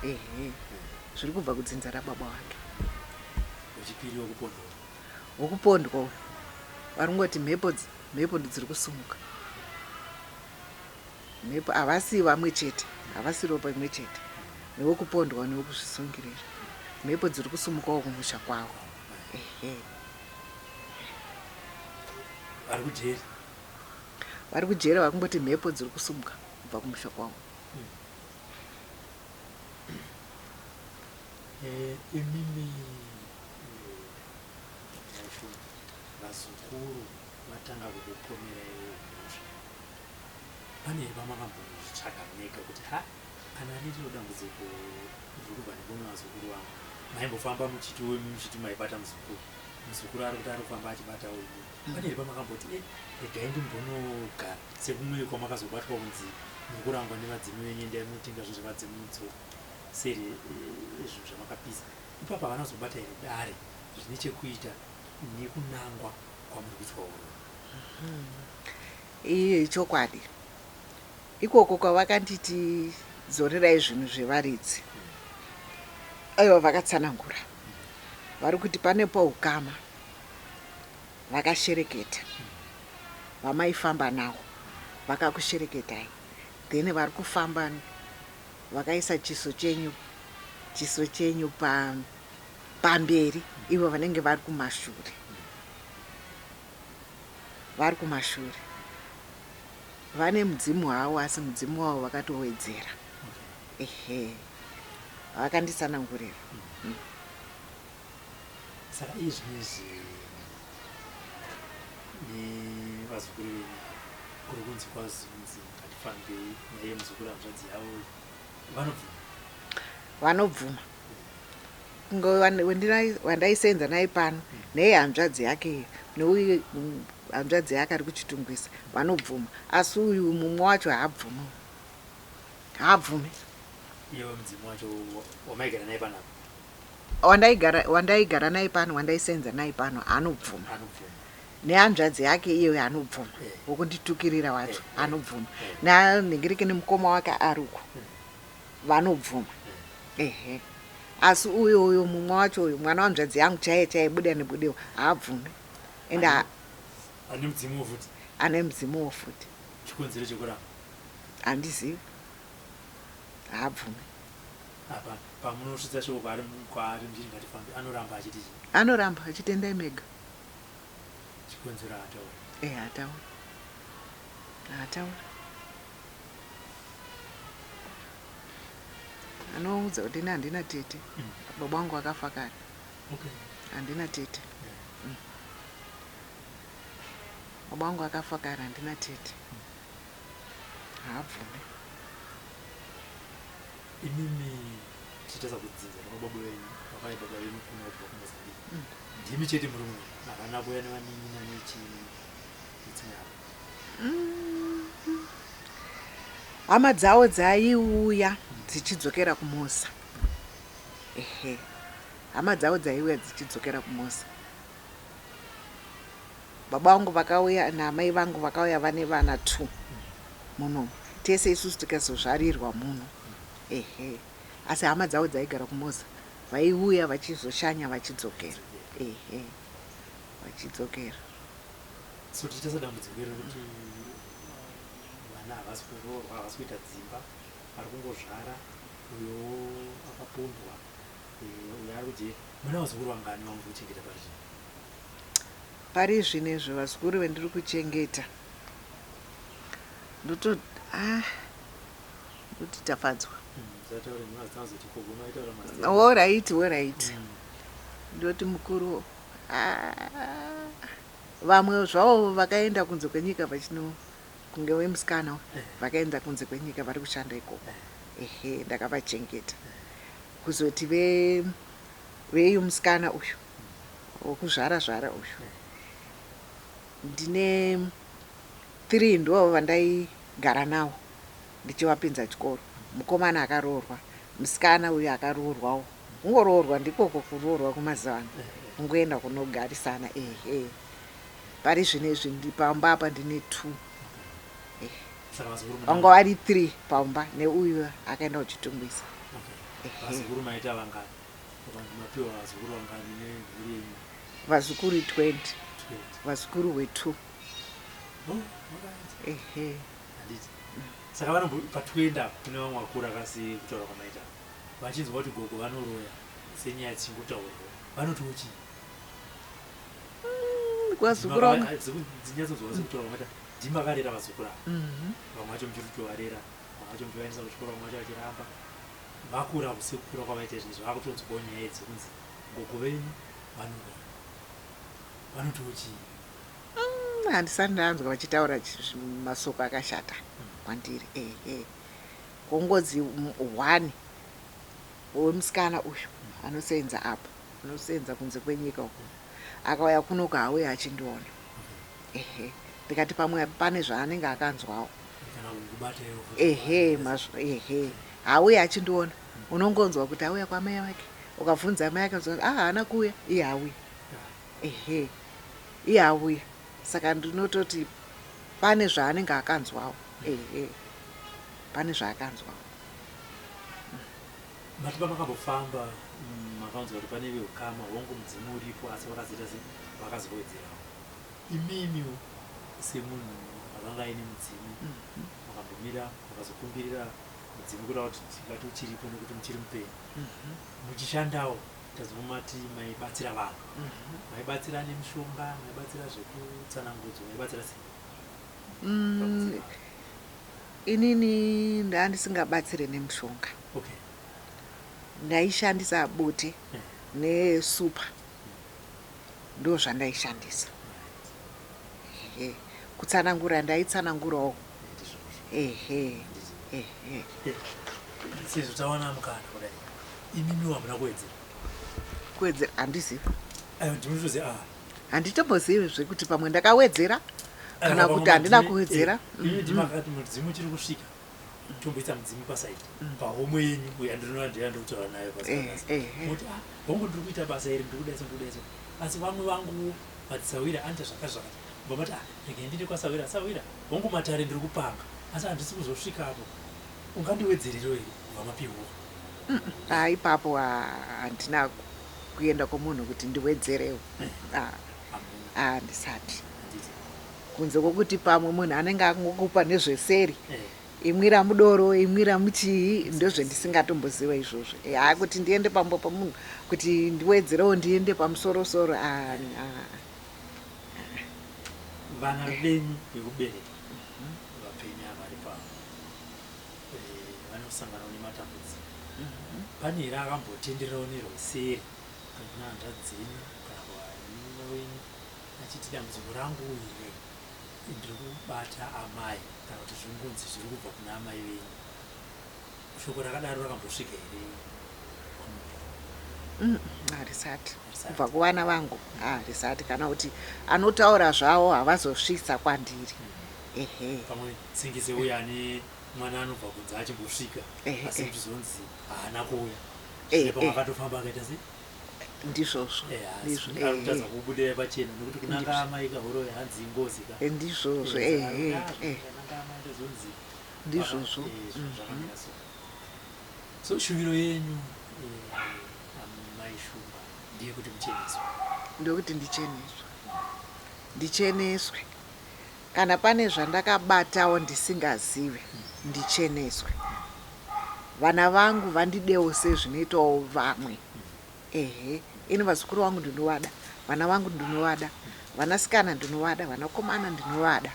Ehe, zviri kubva kudzinza rababa wake. Wechipiri wekupondwa. Wekupondwa uyu vari kungoti mhepo mhepo dziri kusumuka. Mhepo havasi vamwe chete, havasi ropa imwe chete newekupondwa newekuzvisungirira. Mhepo dziri kusumukawo kumusha kwavo. Ehe. Vari kujeri. Vari kujeri vari kungoti mhepo dziri kusumuka kubva kumusha kwavo. Imimi vazukuru vatanga kukupomerai mhosva. Pane here pamakambozvitsvaga mega kuti ha kana ririwo dambudziko riri kubva nekune vazukuru vangu? Maimbofamba muchiti muchiti maibata muzukuru. Muzukuru ari kuti ari kufamba achibata uyu. Pane here pamakamboti regai ndimbonogara sekumwe kwamakazobatwa kunzi muri kurangwa nevadzimu venyu endai munotenga zvinhu zvevadzimu mudzoke seri zvinhu zvamakapisa. Ipapo havana kuzobata here dare zvine chekuita nekunangwa kwamuri kuitwa uroyi? Iye chokwadi. Ikoko kwavakanditi dzorerai zvinhu zvevaridzi. Aiwa vakatsanangura. Vari kuti pane paukama vakashereketa. Vamaifamba nawo vakakushereketai. Then vari kufamba vakaisa chiso chenyu chiso chenyu pamberi ivo vanenge vari kumashure. Vari kumashure. Vane mudzimu hawo asi mudzimu wavo vakatowedzera. Ehe. Vakanditsanangurira. Saka izvi nevazukuru venyu kuri kunzi kwazunzi ngatifambei naye muzukuru hanzvadzi yavo vanobvuma? Vanobvuma. Kunge wandaisenza naye pano neye hanzvadzi yake neuyu hanzvadzi yake ari kuchitungwisa vanobvuma, asi uyu mumwe wacho haabvumi. Haabvumi. Iye mudzimu wacho wamaigara naye panapa? Wandaigara naye pano, wandaisenza naye pano anobvuma. Nehanzvadzi yake iyoyo anobvuma. Wokunditukirira wacho anobvuma. Neanhengereke nemukoma wake ari uko vanobvuma. Ehe. Asi uyo uyo mumwe wacho uyu mwana wanzvadzi yangu chaiye chaiye buda nebudewo haabvumi. Ende ane mudzimuwo futi. Ane mudzimuwo futi. Chikonzero chekuramba? Handizivi, haabvumi. Apa pamunosvitsa shoko kwaari, kwaari muchiti ngatifambe, anoramba achiti chii? Anoramba achitendai mega. Chikonzero haatauri? E, haatauri, haatauri. Anoudza kuti ini handina tete. Baba vangu akafa kare. Handina tete. Baba vangu akafa kare, handina tete. Haabvumi. Imimi tichitarisa kudzinza rwababa venyu, vakauya baba venyu kuno kubva kuMozambique, ndimi chete muri muno? Havana kuuya nevanin'ina nechii netsime yavo? Hama dzavo dzaiuya dzichidzokera kuMoza. Ehe, hama dzavo dzaiuya dzichidzokera kuMoza. Baba vangu vakauya naamai vangu, vakauya vane vana two muno, tese isusu tikazozvarirwa muno. Ehe, asi hama dzavo dzaigara kuMoza vaiuya vachizoshanya vachidzokera. Ehe, vachidzokera. So tichitarisa dambudziko iri rekuti vana havasi kuroorwa, havasi kuita dzimba, vari kungozvara, uyowo akapondwa, uyo ari kujeri, muna vazukuru vangani vamuri kuchengeta pari zvino? Pari zvino izvo vazukuru vendiri kuchengeta, ndoto ah, ndoti Tafadzwa. Musataure mazita, azoti gogo maitaura mazita. Alright. Ndoti mukuru. Ah, vamwe zvavo vakaenda kunze kwenyika vachino, kunge vemusikana vakaenda kunze kwenyika, vari kushanda ikoko. Ehe, ndakavachengeta. Kuzoti veyu musikana uyu wokuzvara zvara uyu, ndine three, ndo vandaigara navo ndichivapinza chikoro. Mukomana akaroorwa, musikana uyu akaroorwawo. Kungoroorwa ndikoko kuroorwa kumazuva ano, kungoenda kunogarisana. Ehe, pari zvino izvi pamba apa ndine two. Saka vazukuru vanga vari three pamba neuyu akaenda kuChitungwiza. Okay. Vazukuru maita vangani? Vanhu mapiwa vazukuru vangani nemhuri yenyu? Vazukuru 20. 20. Vazukuru we2. Oh, alright. Ehe. Handiti saka vanombo pa20 apo kune vamwe vakura kasi kutaura kwamaita, vachinzwa kuti gogo vanoroya senyaya dzichingotaurwa, vanotiwo chii? Vazukuru vangu Dzinyatsonzwa sekutaura kwamaita, ndimi makarera vazukuru ava. Vamwe vacho muchiri kutovarera, vamwe vacho muchivaendesa kuchikoro, vamwe vacho vachiramba. Vakura sekukura kwavaita izvezvi, vakutonzwawo nyaya idzi kunzi gogo venyu vanoroya, vanotiwo chii? Handisati ndanzwa vachitaura masoko akashata kwandiri. Ehe, kongozi one wemusikana uyu anosenza apo, anosenza kunze kwenyika uko, akauya kunoku hauya achindiona. Ehe, ndikati pamwe pane zvaanenge akanzwawo. Kana kukubata iwo futi? Ehe, mazvo. Ehe, hauya achindiona. Unongonzwa kuti auya kwamai vake. Ukabvunza mai ake, unonzwa, "Ah, haana kuuya iye, auya." Ehe, iye auya. Saka ndinototi pane zvaanenge akanzwawo. Ehe, pane zvaakanzwawo. Mati pamakambofamba, makanzwa kuti pane veukama, hongu mudzimu uripo, asi vakazoita se vakazowedzerawo. Imimiwo semunhu akanga aine mudzimu, makambomira makazokumbirira mudzimu kuda kuti tingati uchiripo nekuti muchiri mupenyu, muchishandawo, tazova mati maibatsira vanhu, maibatsira nemishonga, maibatsira zvekutsanangudzo, maibatsira sei pamudzimu? Inini ndandisingabatsire nemushonga. Ndaishandisa bute nesupa, ndo zvandaishandisa. Ehe, kutsanangura ndaitsanangurawo. Ndizvozvo. Ehe, ehe. Sezvo tawana mukana kudai, imimiwo hamuna kuwedzera? Kuwedzera handizivi. Aiwa, ndinotoziva, ah. Handitombozivi zvekuti pamwe ndakawedzera kana kuti handina kuwedzera. Imi ndimakati mudzimu chiri kusvika, tomboisa mudzimu paside pahomwe yenyu yandinoona, ndiya ndikutaura nayo. Kuti ah, hongu ndiri kuita basa iri, ndiri kudaiso, ndiri kudaiso, asi vamwe vangu madzisawira anoita zvakati zvakati. Bva mati, "Ah, regai ndinde kwasawira." Sawira, hongu matare ndiri kupanga, asi handisi kuzosvika apo, ungandiwedzerero here? Kubva mapiwa? Ah, ipapo, ah, handina kuenda kwomunhu kuti ndiwedzerewo. Ah, Hamuna? Ah, ndisati. Handiti. Kunze kwokuti pamwe munhu anenge angokupa nezveseri. Imwira mudoro, imwira muchii, ndozvendisingatomboziva izvozvo. Haa kuti ndiende pambo pamunhu kuti ndiwedzerewo ndiende pamusorosoro ah, ah. Vana venyu vekubereka vapenyu ava vari pano eh, vanosanganawo nematambudziko. Pane here akambotendererawo nerweseri kana kuna hanzvadzi dzenyu kana kuvanin'ina wenyu achiti dambudziko rangu iri ndiri kubata amai kana kuti zvingunzi zviri kubva kuna amai venyu? Shoko rakadaro rakambosvika here kwamuri? Harisati kubva kuvana vangu, harisati kana kuti anotaura zvavo havazosvitsa kwandiri. Ehe. Pamwe sengese uya ane mwana anobva kunze achimbosvika asi kuti zvonzi haana kuuya, pamwe akatofamba akaita sei. Ndizvozvo. Ndizvo arikutadza kubudira pachena nekuti kunanga amai kahuro hanzi ingozi ka. Ndizvozvo. Ehe, nanga amai ndozonzi. Ndizvozvo. Zvakamira so. So shuviro yenyu, amai Shumba, ndeyekuti mucheneswe? Ndokuti ndicheneswe, ndicheneswe. Kana pane zvandakabatawo ndisingazive, ndicheneswe. Vana vangu vandidewo sezvinoitawo vamwe. Ehe, ini vazukuru vangu ndinovada, vana vangu ndinovada, vanasikana ndinovada, vanakomana ndinovada.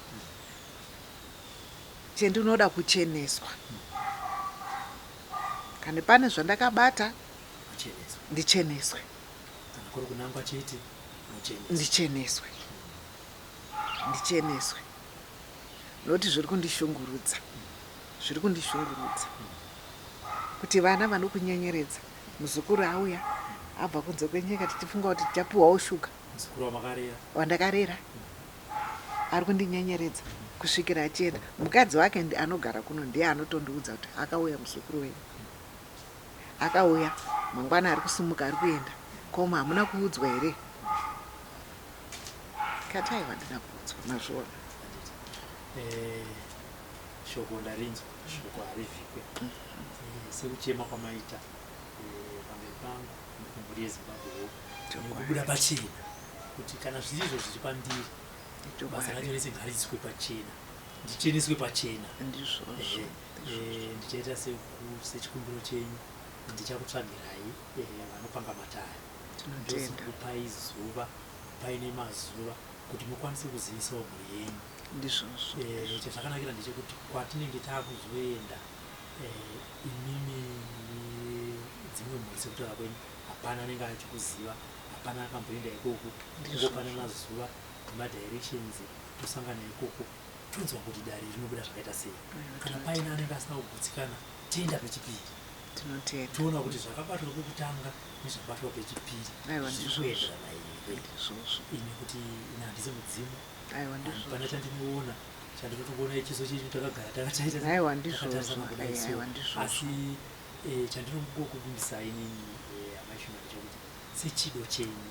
Chendinoda kucheneswa. Kana pane zvandakabata, mucheneswe, ndicheneswe. Kana kuri kunangwa chete, mucheneswe. Ndicheneswe, ndicheneswe, nokuti zviri kundishungurudza, zviri kundishungurudza kuti vana vanokunyenyeredza. Muzukuru auya abva kunze kwenyika, tichifunga kuti tichapiwawo shuga. Muzukuru wamakarera? Wandakarera ari kundinyenyeredza kusvikira achienda. Mukadzi wake anogara kuno ndiye anotondiudza kuti akauya muzukuru wenyu, akauya mangwana, ari kusumuka, ari kuenda koma. Hamuna kuudzwa here? Kati aiwa, ndina kuudzwa. Mazviona. Handiti. Shoko ndarinzwa, shoko harivhikwe. Sekuchema kwamaita pamberi pangu nekumhuri yeZimbabwewo nekubuda pachena kuti kana zvirizvo zviri pandiri, basa racho rese ngariiswe pachena, ndicheneswe pachena. Ndizvozvo. Ndichaita sechikumbiro chenyu, ndichakutsvagirai vanopanga matare. Tinotenda. Ndozokupai zuva paine mazuva kuti mukwanise kuzivisawo mhuri yenyu. Ndizvozvo. Chazvakanakira ndechekuti kwatinenge taakuzoenda, imimi nedzimwe mhuri, sekutaura kwenyu, hapana anenge achikuziva, hapana akamboenda ikoko. Kungopanana zuva nemadirections, tosangana ikoko, tonzwa kuti dare rinobuda zvakaita sei. Kana paine anenge asina kugutsikana, toenda pechipiri. Tinotenda. Toona kuti zvakabatwa pekutanga nezvabatwa pechipiri Aiwa, zviri ndizvozvo. kuenderana here. Ndizvozvo. Ini kuti ini handisi mudzimu. Aiwa, Hapana ndizvozvo. chandinoona, chandinotongoona chiso chenyu takagara takataita Aiwa, ndizvozvo. takatarisana kudai so. Aiwa, ndizvozvo. Asi chandinongokuvimbisai inini, amai Shumba, ndechekuti sechido chenyu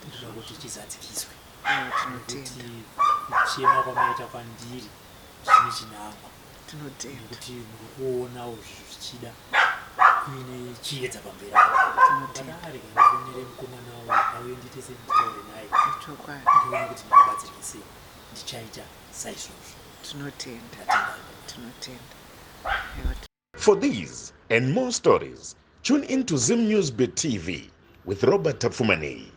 ndinoda kuti chizadzikiswe. Aiwa, tinotenda. Nekuti kuchema kwamaita kwandiri zvine chinangwa. Tinotenda. Nekuti muri kuonawo zvinhu zvichida kuine chiedza pamberi apo. Tinotenda. Ndakati rega ndifonere mukomana uyu auye, ndiite senditaure naye. Chokwadi. Ndione kuti ndingabatsirike sei. Ndichaita saizvozvo. Tinotenda. Ndatenda. Tinotenda. Aiwa. For these and more stories, tune in to Zim News Bit TV with Robert Tafumani.